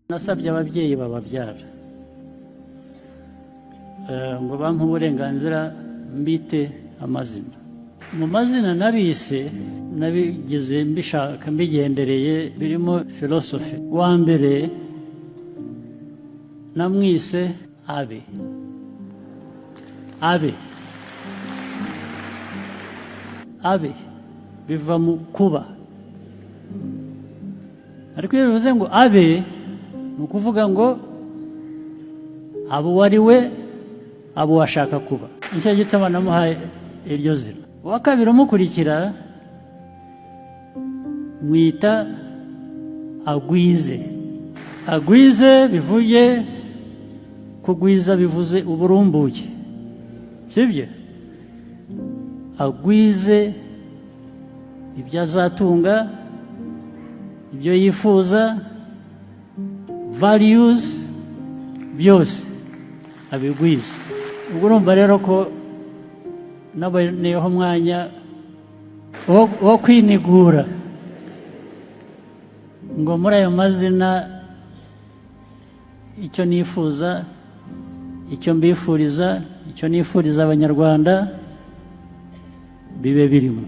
Nasabye ababyeyi bababyara ngo bampe uburenganzira mbite amazina. Mu mazina nabise, nabigeze mbishaka mbigendereye, birimo filosofi. Wa mbere namwise Abe. Abe, Abe biva mu kuba, ariko iyo bivuze ngo abe, ni ukuvuga ngo abo uwo ari we, abo ashaka kuba. Nicyo gituma namuhaye iryo zina. Uwa kabiri umukurikira mwita Agwize. Agwize bivuye kugwiza, bivuze uburumbuke, sibyo? Agwize ibyo azatunga, ibyo yifuza, values byose abigwize. Ubwo urumva rero ko naboneyeho umwanya wo kwinigura ngo muri ayo mazina icyo nifuza, icyo mbifuriza, icyo nifuriza Abanyarwanda bibe birimo.